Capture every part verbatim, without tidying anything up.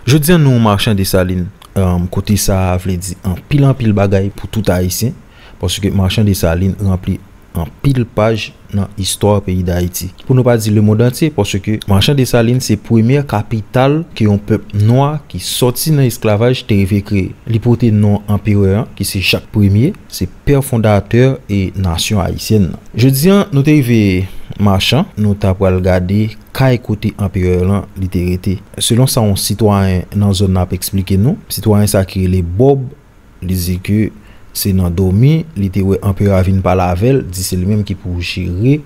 Jodi a, nou Machan Desalin, um, kote sa a vle di anpil, anpil bagay pou tout Ayisyen, paske Machan Desalin ranpli anpil paj nan istwa peyi Dayiti. Pou nou pa di lemonn antye, paske Machan Desalin se premyè kapital ke yon pèp nwa ki sòti nan esklavaj te rive kreye. Li pote non anperè an, ki se Jak Premye, se pè fondatè e nasyon ayisyèn nan. Jodi a, nou te rive Machan, nou ta pral gade kay kote anperè lan li te rete. Selon sa yon sitwayen nan zòn nan ap eksplike nou, sitwayen sa ki rele Bob, li di ke se nan dòmi li te wè anperè a vin pale avè l, di se li menm ki pou jere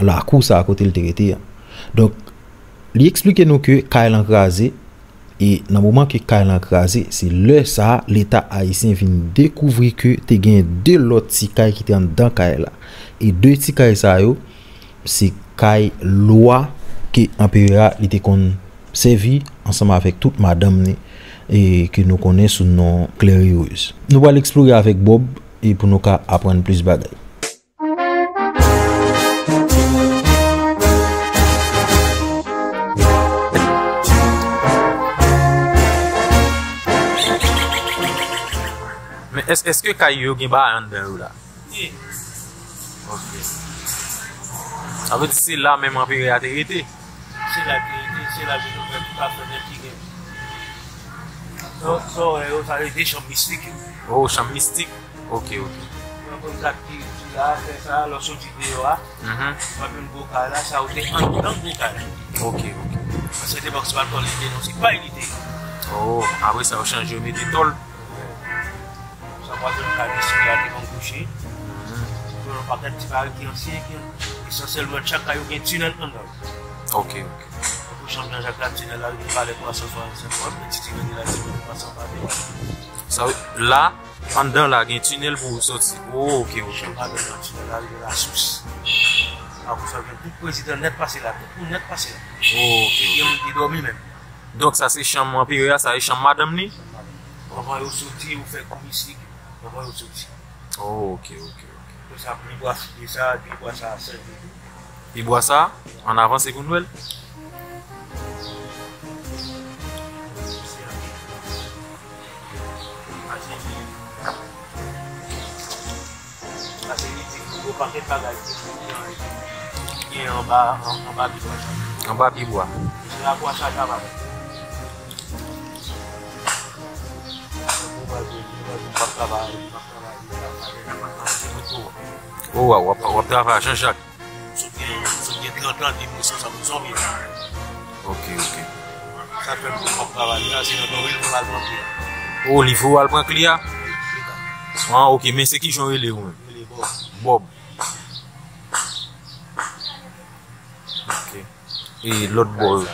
lakou sa a kote l te rete an. Donk, li eksplike nou ke kay lan kraze, e nan moman ke kay lan kraze, se lè sa a Leta ayisyen vin dekouvri ke te gen de lòt ti kay ki te anndan kay la. E de ti kay sa yo, se kay lwa ke anperè a li te konn sèvi ansanm avèk tout madanm ni, e ke nou konnen sou non Klèrirèz. Nou pral eksplore avèk Bob e pou nou ka aprann plis bagay. Men èske, èske kay yo gen bagay anndan yo la? Ye. Ok. Sa vle di se la menm anperè a te rete? Se la te rete, se la ke nou fè tout afè nèt ki gen. Sa, sa w wè yo, sa rele chanm mistik yo. Oh, chanm mistik. Ok, ok. Mwen konn kat ki, ki la, fè sa, lè w soti deyò a, mhm, w ap jwenn gwo kay la, sa yo te anndan gwo kay la. Ok, ok. Paske se pa, se pa tòl li te ye non, se kay li te ye. Oh, apre sa, yo chanje, yo mete tòl. Sa pral jwenn kay mistik la te konn kouche. Mhm. Jwenn yon pakèt ti bagay ki ansyen, ki esansyèlman chak kay yo gen tinèl anndan. Ok, ok. Tankou chanm Jan Jak la, tinèl la rive Palè twa san swasannsenk Wòd, men Titi Rene la, tinèl twa san Palè. Sa, la, anndan la gen tinèl pou w soti. Oh, ok, ok. Chanm Madanm nan, tinèl la rive Lasous. Apre sa, gen tout prezidan nèt pase la, tout moun nèt pase la. Oh, ok, ok. Gen moun ki dòmi menm. Donk, sa se chanm anperè a, sa se chanm madanm li? Chanm madanm. Anvan yo soti, yo fè kou mistik. Anvan yo soti. Oh, ok, ok, ok. Apre sa, pye bwa, pye sa, pye bwa sa, sèvi tou. Pye bwa sa, ann avanse pou nou wè l. Pase li, pase li, di gwo pakèt bagay ki, ki, ki gen anba, an-, anba pye bwa sa. Anba pye bwa. Se la kwa sa travay. Ou pa jwe, ou pa jwe, m p ap travay, m p ap travay, m p ap travay, m p ap travay. Oh, w ap, w ap travay a Jan Jak. Sot gen, sot gen trant an, depi mwen sansan pou zonbi. Ok, ok. Sa fè m pou m ap travay la, se nan dòmi l pou m al pran kli a. Oh, li voye w al pran kli a? Wi, se sa. Ah, ok, men se kijan w rele ou menm? Rele Bòb. Bòb. Ok. E lòt bò yo?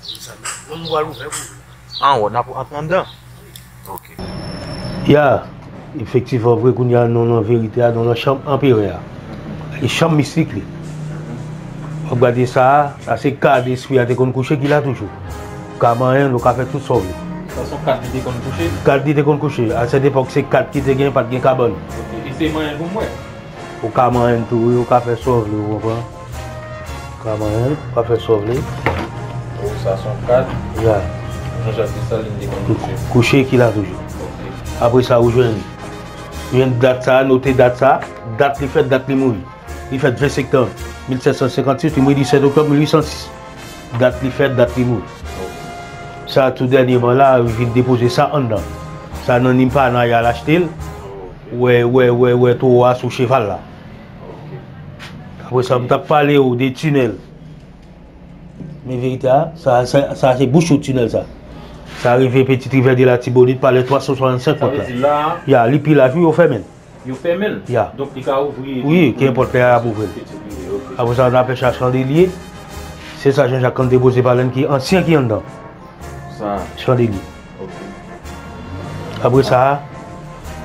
Sa, non, nou pral ouvè pou ou. Ah, w ap antre anndan? Ok. Ya, efektivman, vre, kounye a, nou nan verite a, nou nan chanm anperè a. E chanm mistik li. W ap gade sa a, sa se kad espri a te konn kouche ki la toujou. Ou ka manyen l, ou ka fè tout sa w vle. Sa se yon kad li te konn kouche? Kad li te konn kouche. A sèt epòk, se kad ki te gen, pa t gen kabann. Ok. E se manyen l pou m wè? Ou ka manyen l tou, wi, ou ka fè sa w vle, ou konprann? Ou ka manyen l, ou ka fè sa w vle. Oh, sa se yon kad. Ya. Jan Jak Desalin te konn kouche. Kouche ki la toujou. Ok. Apre sa, ou jwenn, jwenn dat sa, note dat sa, dat li fèt, dat li mouri. Li fèt ven septanm mil sèt san senkannsis, li mouri disèt oktòb mil uit san sis. Dat li fèt, dat li mouri. Ok. Sa tou dènyèman la, yo vin depoze sa anndan. Sa nan Nimpa nan y al achte l. Wè, wè, wè, wè towo a sou cheval la. Apre sa, m t ap pale w de tinèl. Men verite a, sa, sa, sa se bouch yon tinèl sa. Sa rive Petite Rivière de l'Artibonite, palè twa san swasannsenk Wòt la. Sa vle di la a? Ya, li pi laj, wi, yo fèmen l. Yo fèmen l? Ya. Donk li ka ouvri? Wi, kenpòt lè a ap ouvri l. Petite Rivière, ok. Apre sa, n apèche a Chandelye. Se sa Jan Jak konn depoze palè n ki ansyen ki anndan. Sa. Chandelye. Ok. Apre sa,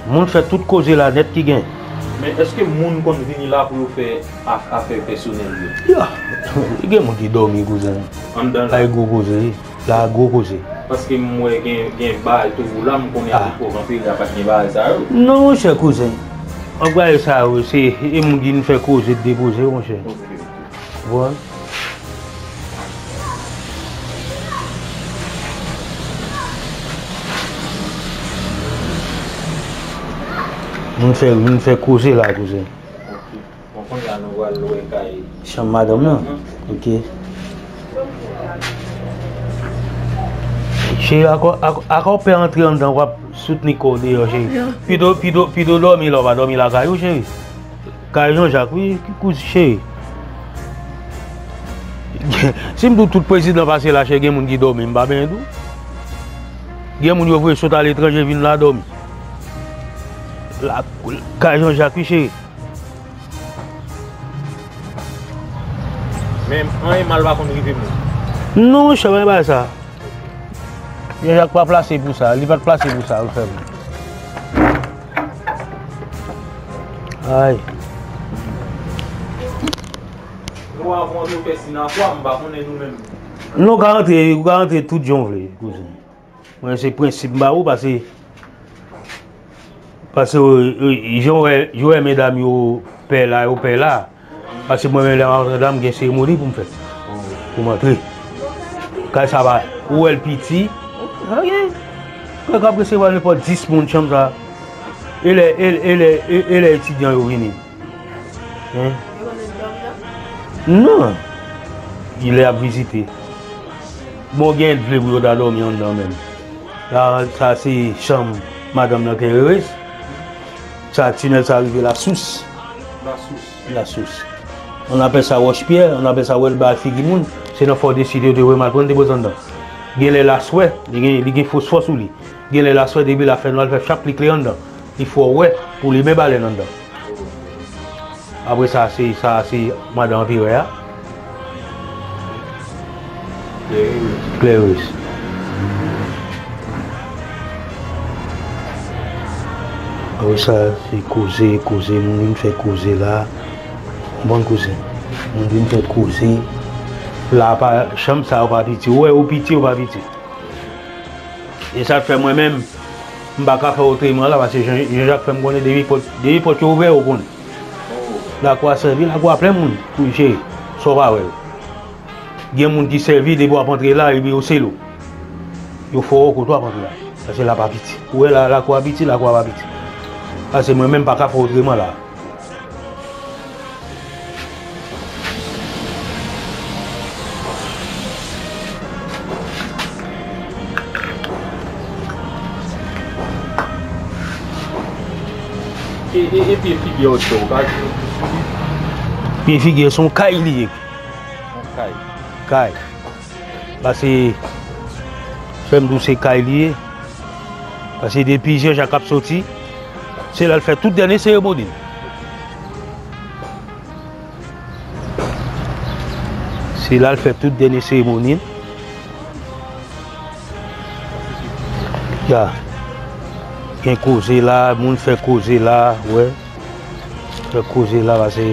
moun fè tout koze la nèt ki gen. Men èske moun konn vini la pou yo fè a-, afè pèsonèl yo? Ya. Gen moun ki dòmi, kouzen. Anndan la? Ay gwo koze, wi. La gwo koze. Paske m wè gen, gen bagay towo la, m konnen a lepòk anperè a pa t gen bagay sa yo. Non, monchè kouzen. An bagay sa yo, se, e moun ki vin fè koze, depoze, monchè. Ok, ok. Bon. Moun fè, moun fè koze la, kouzen. Ok. Bon, kounye a nou pral wè kay. Chanm madanm nan? Ok. Cheri, akò, akò, akò pè antre anndan, w ap soutni kò w deyò, cheri. Pito, pito, pito dòmi la, w pa dòmi lakay ou, cheri. Kay Jean Jacques, wi, ki kouzen, cheri. Si m di w tout prezidan pase la, cheri, gen moun ki dòmi, m pa benyen di w. Gen moun yo voye sot aletranje vin la dòmi. La, kay Jean Jacques, wi, cheri. Men anyen mal pa konn rive moun. Non, monchè, pa gen bagay sa. Jean Jacques pa plase pou sa, li pa t plase pou sa, ou fè vre. Ay. Nou a fon nou fè sinakwa, m pa konnen nou menm. Non, ou ka rantre, ou ka rantre tout jan w vle, kouzen. Mwen, se prensip m ba ou, pase, pase, euh, euh, jan w wè, jan w wè medam yo pè la, yo pè la. Pase mwen menm, lè m ap antre la, m gen seremoni pou m fè. Pou m antre. Kay sa pa, ou wè l piti, sa gen. Kay k ap resevwa nenpòt dis moun, chanm sa. E lè, e, e lè, e, e lè etidyan yo vini. Hein? Yo konn ap dòmi la? Non. Li lè ap vizite. Bon, gen vle pou yo ta dòmi anndan menm. La, sa se chanm madanm nan Claire Reyes. Sa, tinèl sa rive Lasous. Lasous. Lasous. On apèl sa wòch pyè, on apèl sa wè l ba figi moun. Se nan Fò de Sid yo te voye m al pran, te poze anndan. Gen lè laswè, li gen, li gen fosfò sou li. Gen lè laswè, depi l ap fè nwa, l fè chap, li klere anndan. Li fè w wè pou limen balèn anndan. Apre sa, se, sa, se madan anperè a. Klèris. Klèris. Apre sa, se koze, koze, moun vin fè koze la. Bon koze. Moun vin fè koze. La pa, chanm sa yo pa piti. Ou wè, yo piti, yo pa piti. E sa k fè mwen menm, m pa ka fè otreman la, paske Jan, Jan Jak fè m konnen depi pòt, depi pòt yo ouvè, yo konnen. Lakou a sèvi, lakou a plen moun pou jere, sa w pa wè yo. Gen moun ki sèvi, depi w ap antre la, epi yo sele w. Yo fè w wè kote w ap antre la. Paske la pa piti. Ou wè la, lakou a piti, lakou a pa piti. Paske mwen menm, m pa ka fè otreman la. E, e, e pye figi a, ou ka di? Pye figi a, se yon kay li ye. Yon kay. Kay. Paske, fè m di w se kay li ye. Paske depi Jan Jak ap soti, se la l fè tout dènye seremoni l. Se la l fè tout dènye seremoni l. Ya. Gen koze la, moun fè koze la, wè. Fè koze la, paske